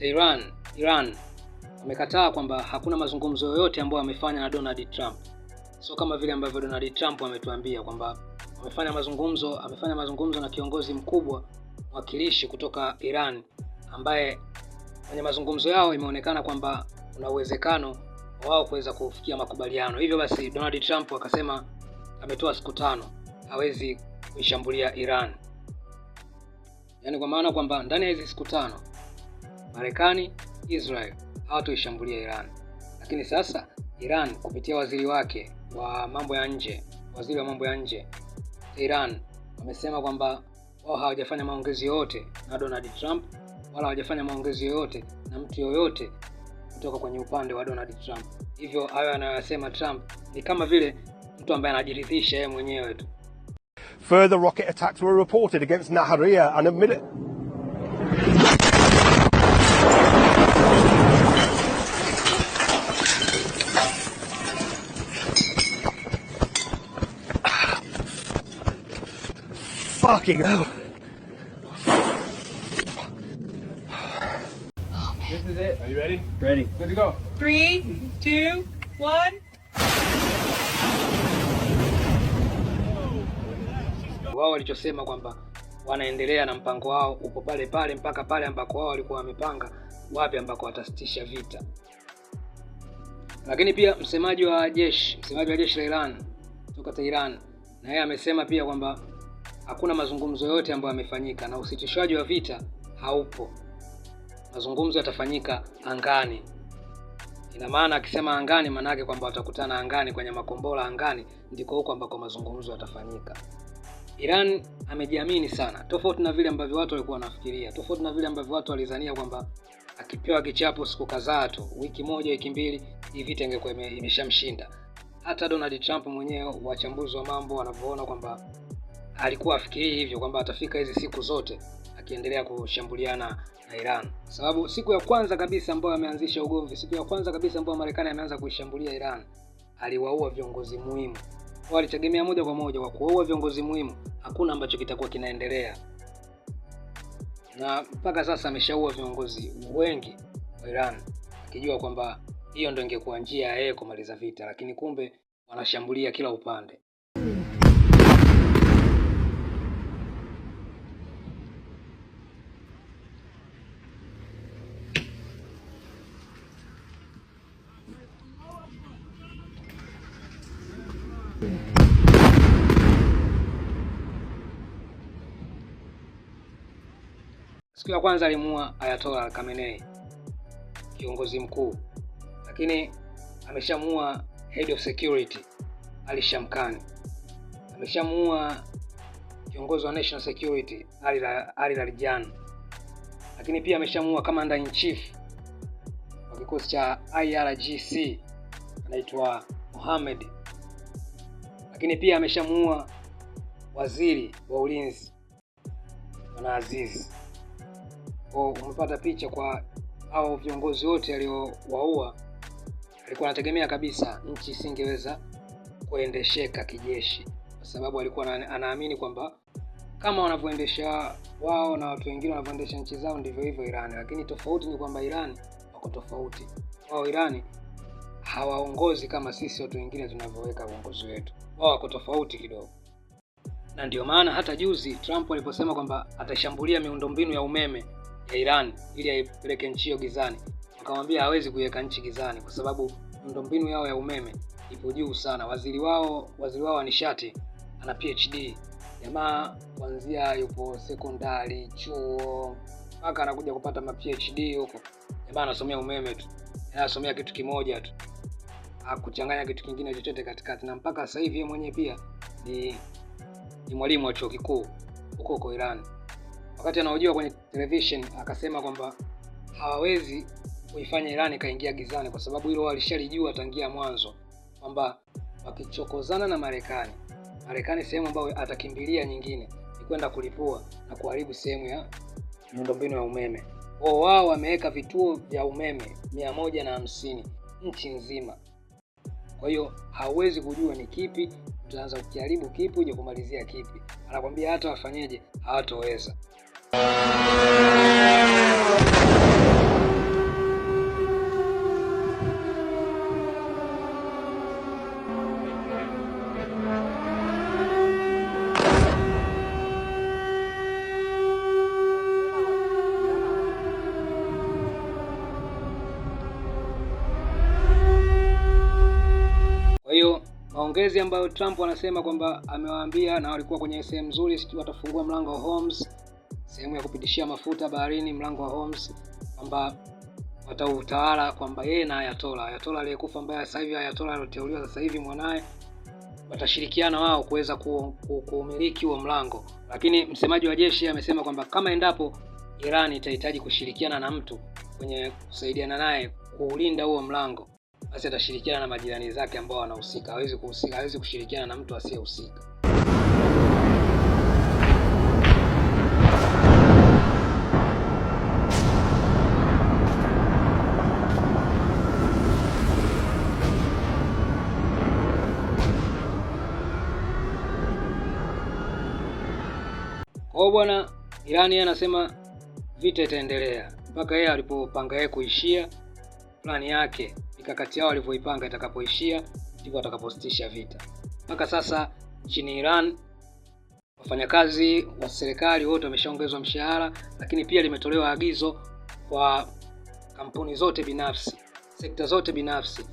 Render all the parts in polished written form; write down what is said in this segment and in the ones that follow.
Tehran, Iran wamekataa kwamba hakuna mazungumzo yoyote ambayo wamefanya na Donald Trump. Sio kama vile ambavyo Donald Trump ametuambia kwamba wamefanya mazungumzo, amefanya mazungumzo na kiongozi mkubwa mwakilishi kutoka Iran, ambaye kwenye mazungumzo yao imeonekana kwamba kuna uwezekano wao kuweza kufikia makubaliano. Hivyo basi Donald Trump akasema ametoa siku 5 hawezi kuishambulia Iran. Yaani kwa maana kwamba ndani ya hizi siku 5 Marekani, Israel hawatoishambulia Iran. Lakini sasa Iran kupitia waziri wake wa mambo ya nje, waziri wa mambo ya nje Iran, wamesema kwamba wao hawajafanya maongezi yoyote na Donald Trump, wala hawajafanya maongezi yoyote na mtu yoyote kutoka kwenye upande wa Donald Trump. Hivyo hayo anayosema Trump ni kama vile mtu ambaye anajiridhisha yeye mwenyewe tu. Further rocket attacks were reported against Nahariya and a Fucking hell. This is it. Are you ready? Ready. Good to go. 3, 2, 1. Wao walichosema kwamba wanaendelea na mpango wao upo pale pale mpaka pale ambako wao walikuwa wamepanga wapi ambako watasitisha vita. Lakini pia msemaji wa jeshi la Iran kutoka Tehran, na yeye amesema pia kwamba hakuna mazungumzo yoyote ambayo yamefanyika na usitishwaji wa vita haupo. Mazungumzo yatafanyika angani. Ina maana akisema angani, maana yake kwamba watakutana angani kwenye makombora angani, ndiko huko ambako mazungumzo yatafanyika. Iran amejiamini sana, tofauti na vile ambavyo watu walikuwa wanafikiria, tofauti na vile ambavyo watu walizania kwamba akipewa kichapo siku kadhaa tu, wiki moja, wiki mbili, hii vita ingekuwa imeshamshinda. Hata Donald Trump mwenyewe, wachambuzi wa mambo wanavyoona kwamba alikuwa afikiri hivyo kwamba atafika hizi siku zote akiendelea kushambuliana na Iran. Sababu siku ya kwanza kabisa ambayo ameanzisha ugomvi, siku ya kwanza kabisa ambayo Marekani ameanza kuishambulia Iran, aliwaua viongozi muhimu. Wao walitegemea moja kwa moja kwa kuwaua viongozi muhimu hakuna ambacho kitakuwa kinaendelea. Na mpaka sasa ameshaua viongozi wengi wa Iran, akijua kwamba hiyo ndio ingekuwa njia ya yeye kumaliza vita, lakini kumbe wanashambulia kila upande. Siku ya kwanza alimuua Ayatollah Khamenei, kiongozi mkuu, lakini ameshamuua head of security Ali Shamkhani, ameshamuua kiongozi wa national security Ali Larijani, lakini pia ameshamuua commander in chief wa kikosi cha IRGC anaitwa Mohamed, lakini pia ameshamuua waziri wa ulinzi Bwana Aziz. Kwa umepata picha kwa hao viongozi wote aliowaua, alikuwa anategemea kabisa nchi isingeweza kuendesheka kijeshi, kwa sababu alikuwa anaamini kwamba kama wanavyoendesha wao na watu wengine wanavyoendesha nchi zao ndivyo hivyo Iran. Lakini tofauti ni kwamba Iran wako tofauti. Wao Iran hawaongozi kama sisi watu wengine tunavyoweka uongozi wetu. Wao wako tofauti kidogo. Na ndio maana hata juzi Trump aliposema kwamba atashambulia miundombinu ya umeme ya Iran ili aipeleke nchi hiyo gizani, akamwambia hawezi kuiweka nchi gizani kwa sababu miundombinu yao ya umeme ipo juu sana. Waziri wao wa nishati ana PhD. Jamaa kuanzia yupo sekondari, chuo mpaka anakuja kupata ma PhD huko. Jamaa anasomea umeme tu. Anasomea kitu kimoja tu. Hakuchanganya kitu kingine chochote katikati. Na mpaka sasa hivi yeye mwenyewe pia ni mwalimu wa chuo kikuu huko huko Iran. Wakati anahojiwa kwenye television akasema kwamba hawawezi kuifanya Iran ikaingia gizani kwa sababu hilo walishalijua tangia mwanzo kwamba wakichokozana na Marekani, Marekani sehemu ambayo atakimbilia nyingine ni kwenda kulipua na kuharibu sehemu ya miundombinu ya umeme. Kwa wao wameweka vituo vya umeme 150 nchi nzima. Kwa hiyo hauwezi kujua ni kipi utaanza kukiharibu, kipi uje kumalizia kipi. Anakwambia hata wafanyeje hawatoweza. Maongezi ambayo Trump anasema kwamba amewaambia na walikuwa kwenye sehemu nzuri, sijui watafungua mlango wa Hormuz, sehemu ya kupitishia mafuta baharini, mlango wa Hormuz, kwamba watautawala, kwamba yeye na Ayatollah, Ayatollah aliyekufa ambaye sasa hivi Ayatollah aliyoteuliwa sasa hivi mwanae, watashirikiana wao kuweza kuumiliki huo mlango. Lakini msemaji wa jeshi amesema kwamba kama endapo Iran itahitaji kushirikiana na mtu kwenye kusaidiana naye kuulinda huo mlango, basi atashirikiana na majirani zake ambao wanahusika. Hawezi kushirikiana na mtu asiyehusika. Kwa hiyo bwana, Irani anasema vita itaendelea mpaka yeye alipopanga yeye kuishia plani yake, mikakati yao walivyoipanga itakapoishia ndipo atakapositisha vita. Mpaka sasa nchini Iran wafanyakazi wa serikali wote wameshaongezwa mshahara, lakini pia limetolewa agizo kwa kampuni zote binafsi, sekta zote binafsi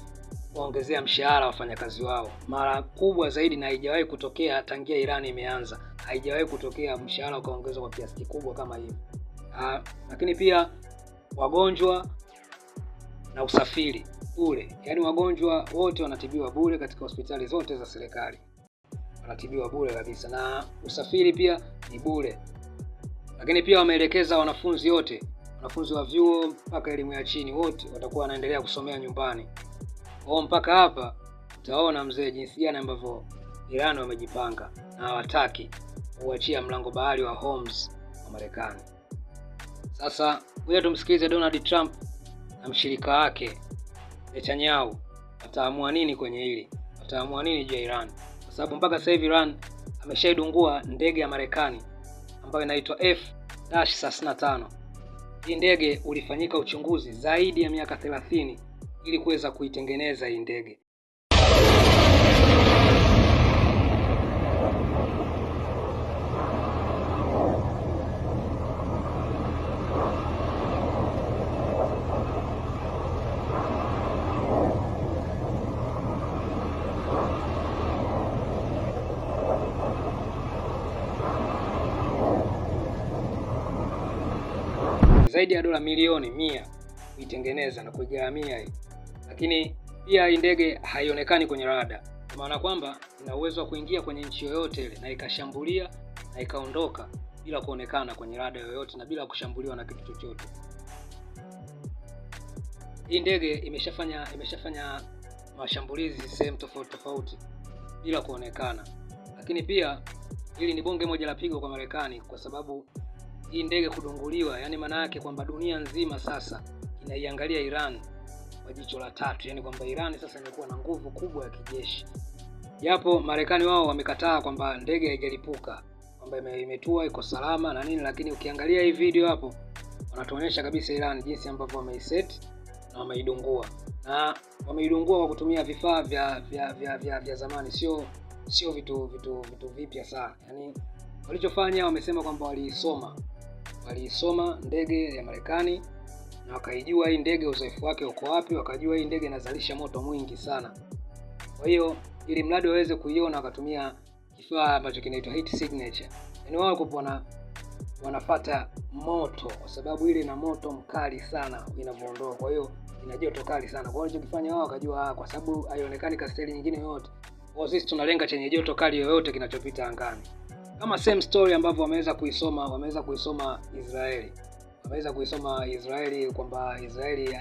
kuongezea mshahara wafanyakazi wao mara kubwa zaidi, na haijawahi kutokea tangia Iran imeanza, haijawahi kutokea mshahara ukaongezwa kwa kiasi kikubwa kama hivyo. Lakini pia wagonjwa na usafiri bure, yaani wagonjwa wote wanatibiwa bure katika hospitali zote za serikali, wanatibiwa bure kabisa, na usafiri pia ni bure. Lakini pia wameelekeza wanafunzi wote, wanafunzi wa vyuo mpaka elimu ya chini, wote watakuwa wanaendelea kusomea nyumbani. Kwa mpaka hapa utaona mzee jinsi gani ambavyo Iran wamejipanga na hawataki kuachia mlango bahari wa Hormuz wa Marekani. Sasa ngoja tumsikilize Donald Trump na mshirika wake Netanyahu wataamua nini kwenye hili, wataamua nini juu ya Iran, kwa sababu mpaka sasa hivi Iran ameshaidungua ndege ya Marekani ambayo inaitwa F-35. Hii ndege ulifanyika uchunguzi zaidi ya miaka 30 ili kuweza kuitengeneza hii ndege. Zaidi ya dola milioni 100 kuitengeneza na kuigharamia hii. Lakini pia hii ndege haionekani kwenye rada, kwa maana kwamba ina uwezo wa kuingia kwenye nchi yoyote ile na ikashambulia na ikaondoka bila kuonekana kwenye rada yoyote na bila kushambuliwa na kitu chochote. Hii ndege imeshafanya mashambulizi sehemu tofauti tofauti bila kuonekana. Lakini pia hili ni bonge moja la pigo kwa Marekani, kwa sababu hii ndege kudunguliwa, yani maana yake kwamba dunia nzima sasa inaiangalia Iran kwa jicho la tatu, yani kwamba Iran sasa imekuwa na nguvu kubwa ya kijeshi. Japo Marekani wao wamekataa kwamba ndege haijalipuka, kwamba imetua iko salama na nini, lakini ukiangalia hii video hapo wanatuonyesha kabisa Iran jinsi ambavyo wameiset na wameidungua. Na wameidungua kwa kutumia vifaa vya zamani, sio vitu vipya sana. Yani walichofanya wamesema kwamba waliisoma ndege ya Marekani na wakaijua hii ndege uzoefu wake uko wapi, wakajua hii ndege inazalisha moto mwingi sana. Kwa hiyo ili mradi waweze kuiona wakatumia kifaa ambacho kinaitwa heat signature. Yaani wao kwa wanafuata moto, kwa sababu ile ina moto mkali sana inavyoondoa, kwa hiyo ina joto kali sana. Kwa hiyo walichokifanya wao wakajua, kwa sababu haionekani kasteli nyingine yoyote, kwa sisi tunalenga chenye joto kali yoyote kinachopita angani. Kama same story ambavyo wameweza kuisoma Israeli. Wameweza kuisoma Israeli kwamba Israeli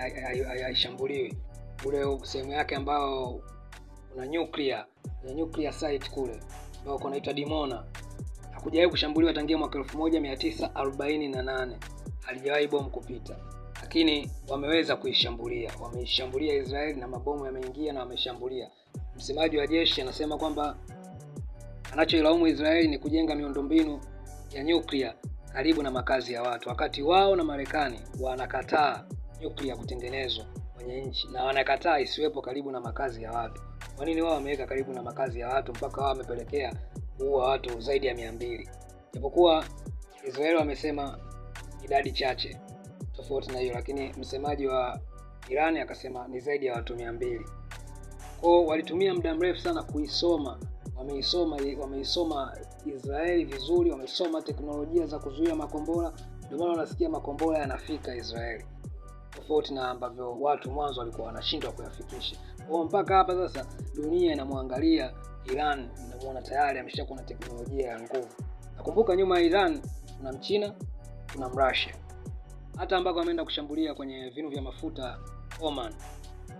haishambuliwi. Ule sehemu yake ambao kuna nuclear, kuna nuclear site kule ambao kunaitwa Dimona, hakujawahi kushambuliwa tangia mwaka 1948. Halijawahi bomu kupita. Lakini wameweza kuishambulia. Wameishambulia Israeli na mabomu yameingia na wameshambulia. Msemaji wa jeshi anasema kwamba anachoilaumu Israeli ni kujenga miundombinu ya nuclear karibu na makazi ya watu, wakati wao na Marekani wanakataa nuclear kutengenezwa kwenye nchi na wanakataa isiwepo karibu na makazi ya watu. Kwa nini wao wameweka karibu na makazi ya watu mpaka wao wamepelekea kuua watu zaidi ya 200? Japokuwa Israeli wamesema idadi chache tofauti na hiyo, lakini msemaji wa Iran akasema ni zaidi ya watu 200. Kwao walitumia muda mrefu sana kuisoma, wameisoma Israeli vizuri, wamesoma teknolojia za kuzuia makombora. Ndio maana wanasikia makombora yanafika Israeli, tofauti na ambavyo watu mwanzo walikuwa wanashindwa kuyafikisha. Kwa mpaka hapa sasa dunia inamwangalia Iran, inamuona tayari ameshakuwa na teknolojia ya nguvu. Nakumbuka nyuma ya Iran kuna Mchina, kuna Mrussia. Hata ambako ameenda kushambulia kwenye vinu vya mafuta Oman.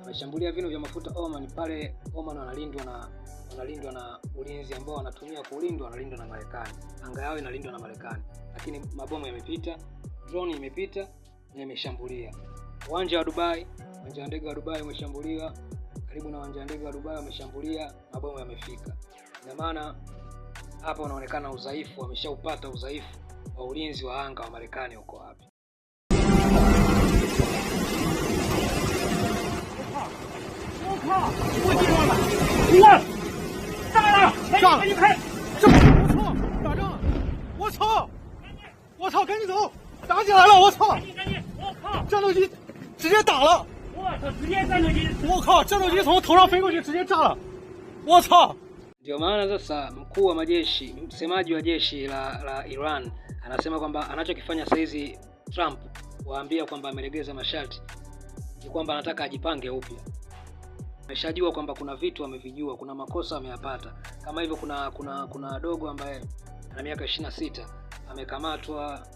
Ameshambulia vinu vya mafuta Oman, pale Oman wanalindwa na ulinzi ambao wanatumia kulindwa, wanalindwa na Marekani. Anga yao inalindwa na Marekani. Lakini mabomu yamepita, drone imepita na imeshambulia. Uwanja wa Dubai, uwanja wa ndege wa Dubai umeshambuliwa, karibu na uwanja wa ndege wa Dubai wameshambulia, mabomu yamefika. Ina maana hapa unaonekana udhaifu, wameshaupata udhaifu wa ulinzi wa anga wa Marekani uko wapi. 我操！赶紧走！打起来了！我操！赶紧！我靠！战斗机直接打了！我操！直接战斗机！我靠！战斗机从头上飞过去，直接炸了！我操！ Ndio maana sasa mkuu wa majeshi, msemaji wa jeshi la Iran anasema kwamba anachokifanya saizi Trump waambia kwamba amelegeza masharti ni kwamba anataka ajipange upya. Ameshajua kwamba kuna vitu amevijua, kuna makosa ameyapata. Kama hivyo kuna dogo ambaye ana miaka 26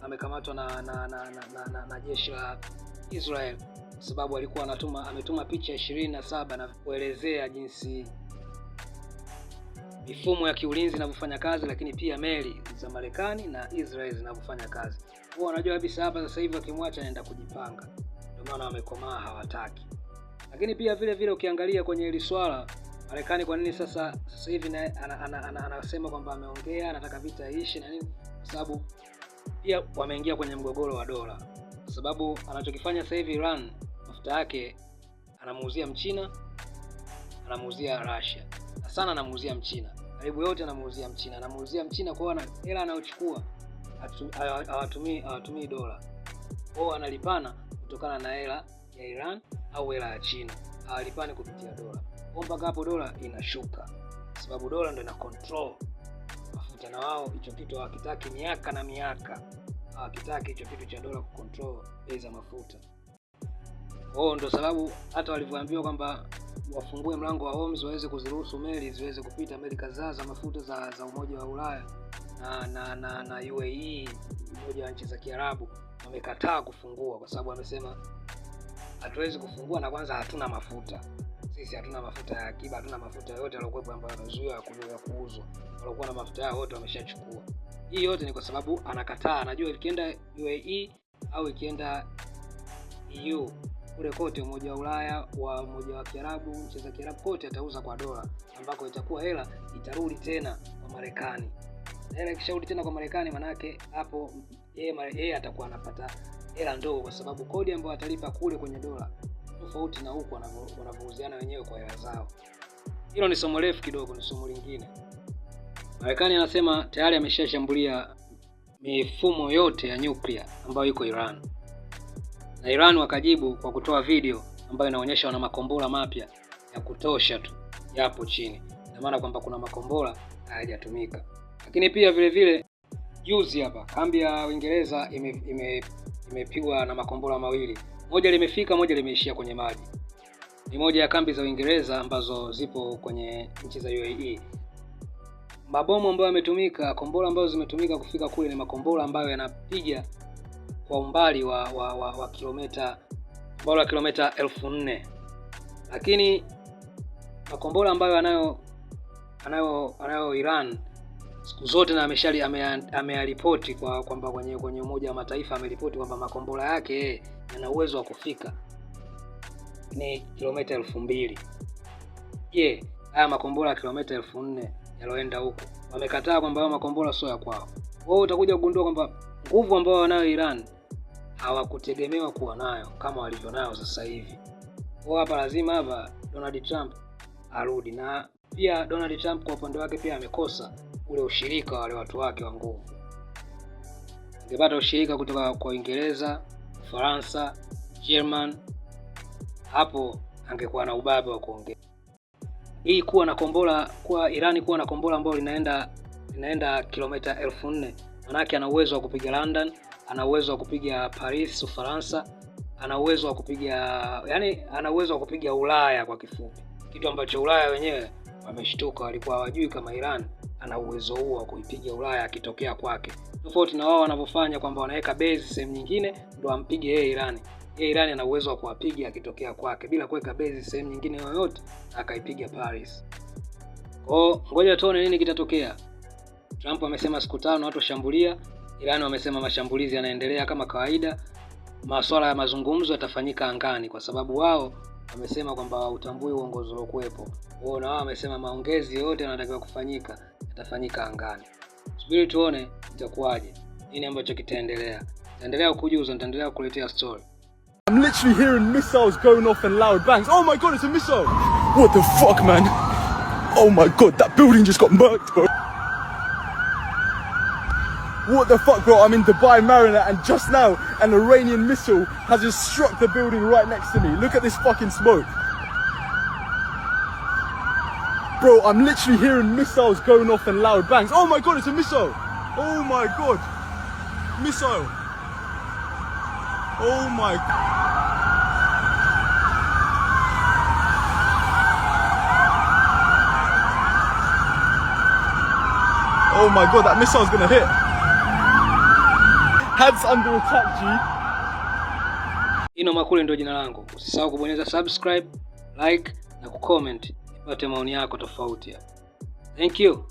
amekamatwa na jeshi la Israel kwa sababu alikuwa ametuma picha 27 na kuelezea jinsi mifumo ya kiulinzi inavyofanya kazi, lakini pia meli za Marekani na Israel zinavyofanya kazi. Wao wanajua kabisa hapa sasa hivi wakimwacha anaenda kujipanga. Ndio maana wamekomaa, hawataki. Lakini pia vile vile ukiangalia kwenye hili swala Marekani kwa nini sasa hivi anasema kwamba ameongea, anataka vita iishe na nini? Kwa sababu pia wameingia kwenye mgogoro wa dola. Kwa sababu anachokifanya sasa hivi Iran, mafuta yake anamuuzia Mchina, anamuuzia Russia. Na sana anamuuzia Mchina. Karibu yote anamuuzia Mchina. Anamuuzia Mchina kwa hiyo hela anayochukua hawatumii dola. Wao wanalipana kutokana na hela ya Iran au hela ya China. Hawalipani kupitia dola. Kwa mpaka hapo dola inashuka. Kwa sababu dola ndio ina control mafuta, na wao hicho kitu hawakitaki miaka na miaka. Hawakitaki hicho kitu cha dola kucontrol bei za mafuta. Wao ndio sababu hata walivyoambiwa kwamba wafungue mlango wa Hormuz waweze kuziruhusu meli ziweze kupita, meli kadhaa za mafuta za Umoja wa Ulaya na UAE, Umoja wa nchi za Kiarabu, wamekataa kufungua kwa sababu wamesema hatuwezi kufungua, na kwanza hatuna mafuta. Sisi hatuna mafuta ya akiba, hatuna mafuta yote yaliokuwepo ambayo yamezuiwa ya kuuzwa. Walikuwa na mafuta yao wote wameshachukua. Hii yote ni kwa sababu anakataa, anajua ikienda UAE au ikienda EU kule kote Umoja wa Ulaya, wa Umoja wa Kiarabu, nchi za Kiarabu kote atauza kwa dola, ambako itakuwa hela itarudi tena kwa Marekani. Na hela ikisharudi tena kwa Marekani, manake hapo yeye atakuwa anapata hela ndogo, kwa sababu kodi ambayo atalipa kule kwenye dola tofauti na huku wanavouziana wenyewe kwa hela zao. Hilo ni somo refu kidogo, ni somo lingine. Marekani anasema tayari ameshashambulia mifumo yote ya nyuklia ambayo iko Iran. Na Iran wakajibu kwa kutoa video ambayo inaonyesha wana makombora mapya ya kutosha tu yapo chini. Ina maana kwamba kuna makombora hayajatumika. Lakini pia vile vile juzi hapa kambi ya Uingereza imepigwa na makombora mawili. Moja limefika, moja limeishia kwenye maji. Ni moja ya kambi za Uingereza ambazo zipo kwenye nchi za UAE. Mabomu ambayo yametumika, kombora ambazo zimetumika kufika kule ni makombora ambayo yanapiga kwa umbali wa kilomita, umbali wa kilomita 4000. Lakini makombora ambayo anayo Iran siku zote na ameyaripoti kwa kwamba kwenye Umoja wa Mataifa ameripoti kwamba makombora yake yana uwezo wa kufika ni kilomita 2000. Je, haya makombora ya kilomita 4000 yaloenda huko, wamekataa kwamba hayo makombora sio ya kwao. Wewe utakuja kugundua kwamba nguvu ambayo wanayo Iran hawakutegemewa kuwa nayo kama walivyonayo sasa hivi. Kwa hapa lazima hapa Donald Trump arudi. Na pia Donald Trump kwa upande wake pia amekosa ule ushirika wale watu wake wa nguvu. Angepata ushirika kutoka kwa Uingereza, Ufaransa, German, hapo angekuwa na ubabe wa kuongea. Hii kuwa na kombora, kuwa Irani kuwa na kombora ambalo linaenda kilomita 4000, manake ana uwezo wa kupiga London, ana uwezo wa kupiga Paris Ufaransa, ana uwezo wa kupiga, yani ana uwezo wa kupiga Ulaya kwa kifupi, kitu ambacho Ulaya wenyewe wameshtuka, walikuwa hawajui kama Iran ana uwezo huo wa kuipiga Ulaya akitokea kwake, tofauti na wao wanavyofanya kwamba wanaweka base sehemu nyingine ndo ampige yeye Irani. Yeye Irani ana uwezo wa kuwapiga akitokea kwake bila kuweka base sehemu nyingine yoyote, akaipiga Paris. Kwao ngoja tuone nini kitatokea. Trump amesema siku 5 hatoshambulia. Iran wamesema mashambulizi yanaendelea kama kawaida. Masuala ya mazungumzo yatafanyika angani, kwa sababu wao wamesema kwamba hautambui uongozi uliokuwepo. Wao na wao wamesema maongezi yote yanatakiwa kufanyika yatafanyika angani. Subiri tuone itakuwaje, nini ambacho kitaendelea. Nitaendelea kukujuza, nitaendelea kukuletea story. I'm literally hearing missiles going off and loud bangs. Oh my God, it's a missile! What the fuck, man? Oh my God, that building just got murked, bro. What the fuck, bro? I'm in Dubai Marina and just now an Iranian missile has just struck the building right next to me. Look at this fucking smoke. Bro, I'm literally hearing missiles going off and loud bangs. Oh my God, it's a missile! Oh my God. Missile. Oh my. Oh my God, that missile's gonna hit. Had's under attack, G. Ino Makule ndio jina langu. Usisahau kubonyeza subscribe, like na kucomment, nipate maoni yako tofauti hapo. Thank you.